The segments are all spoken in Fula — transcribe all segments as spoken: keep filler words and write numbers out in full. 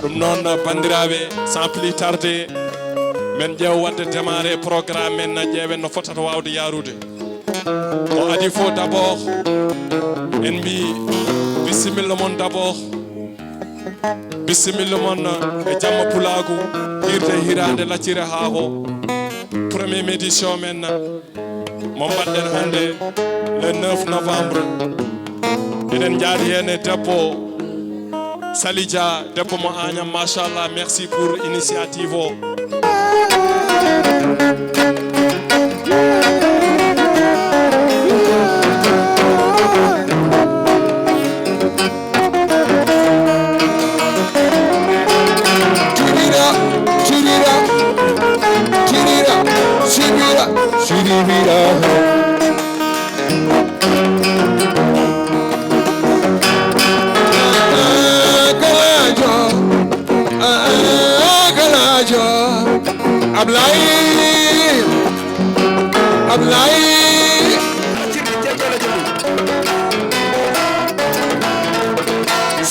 Ɗum noon, banndiraaɓe, sans plus tarder, men ƴeew waɗde démarrer programme men, ƴeewen no fotata waawde yaarude. Ko adii fof, d'abord, en mbii bisimilla mon, d'abord. Bisimilla mon e jamma pulaagu, hiirde hiraande laccire haako. Première édition men mo mbaɗɗen hannde, le neuf novembre. Eɗen njaadi heen e debbo Sali Dia, debbo mo Agnam, machallah, merci pour initiative o. Tirira, tirira, tirira, sibira, siribira. Kalaajo, kalaajo, Ablaye, Ablaye.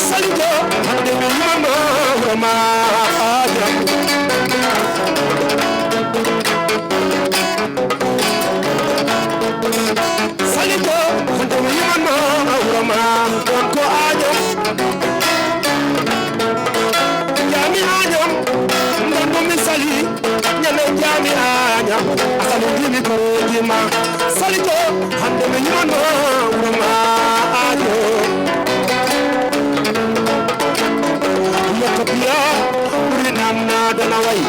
Salito, hande mi yima ma, wuro ma, Aja. Salito, hande mi yima ma, wuro ma, ɗon ko Aja. Jami Aja, ɗon ko mi sali. Ñande jaami Añam, asali jimi ko jima. Salito, hande mi ñumanma wuro ma Ajo. Yokko piya, ɓuri namna dana way.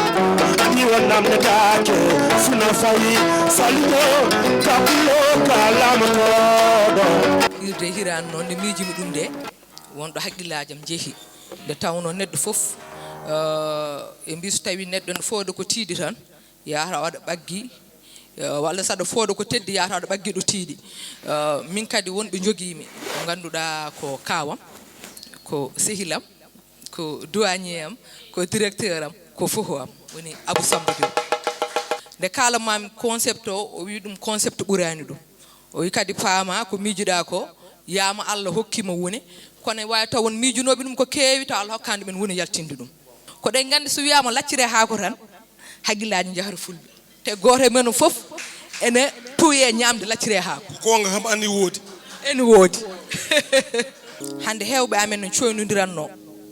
Iwa namne dake, suna fayi. Salito, kapulo kalama todo. Irde hiran noon nde miijimi ɗum nde, wonɗo haqqillaaji am njehi. Nde tawnoo neɗɗo fof, eh, e mbi so tawii neɗɗo ne fooda ko tiiɗi tan, yahata waɗa ɓaggi, eh, walla saɗa fooda ko teddi, yahata waɗa ɓaggi ɗo tiiɗi. Eh, min kadi wonɓe njogiimi, mo ngannduɗaa ko kaawam, ko sehilam, ko douanier am, ko directeur am, ko fof am, woni Abou Samba Diop. Nde kaalammaami concept o, o wi ɗum concept ɓuraani ɗum. O wi kadi, paama ko miijuɗaa ko, yaama Allah hokkii ma wune, kono e waawi taw won miijunooɓe ɗum ko keewi, taw Allah hokkaani ɗumen wune yaltinde ɗum. Ko ɗen nganndi, so wiyaama lacciree haako tan, hakkillaaji njahata fulɓe. Te gooto e men fof ene tuuyee ñaamde lacciree haako. Ko goonga kam, ani woodi. Ene woodi. Hannde heewɓe amen no coynondirannoo,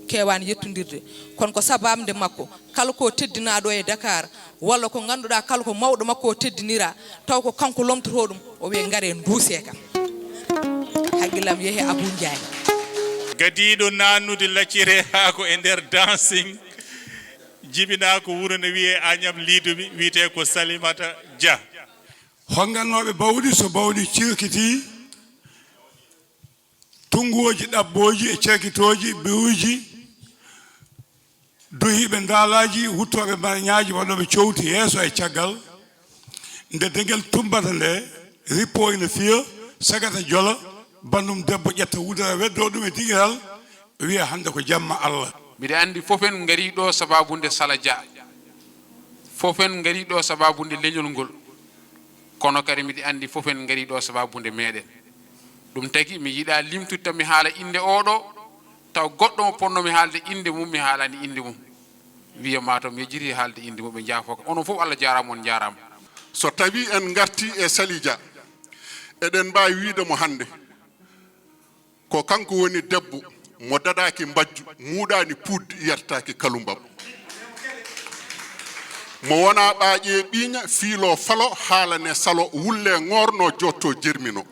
keewaani yettondirde, kono ko sabaabu nde makko. Kala ko teddinaaɗo e Dakar, walla ko ngannduɗaa kala ko mawɗo makko o teddinira, taw ko kanko lomtotoo ɗum, o wiya, "Ngaree nduusee kam." Hakkillam yehi Abou Ndiaye. Gadiiɗo naannude lacciree haako e nder dancing, jibinaa ko wuro ne wiyee Agnam Lidobi, wiyetee ko Salimata Dia. Hongannooɓe bawɗi, so bawɗi cirkitii, tunngooji ɗabbooji e cakitooji, biwuuji, duhiiɓe ndaalaaji, wuttooɓe mbareñaaji, waɗooɓe cowti yeeso e caggal. Nde degel tummbata nde, rippo ina fiya, sagata jola, banndum debbo ƴetta wudere, weddoo ɗum e digiral, wiya hannde ko jamma Allah. Miɗo anndi fof en ngarii ɗoo sabaabu nde Sala Dia. Fof en ngarii ɗoo sabaabu nde leñol ngol. Kono kadi miɗo anndi fof en ngarii ɗoo sabaabu nde meeɗen. Ɗum tagi mi yiɗaa limtude tan mi haala innde oo ɗoo, taw goɗɗo mo potnoo-mi haalde innde mum, mi haalaani innde mum. Wiya maa taw mi yejjitii haalde innde mum, ɓe njaafoo kam. Onon fof Allah jaaraama, on njaaraama. So tawii en ngartii e Sali Dia, eɗen mbaawi wiyde mo hannde. Ko kanko woni debbo mo dadaaki mbajju, muuɗaani puuddi, yartaaki kalumbam. Mo wonaa ɓaaƴe ɓiiña, fiiloo falo, haalane salo, wullee ŋoorno, jotto jermino.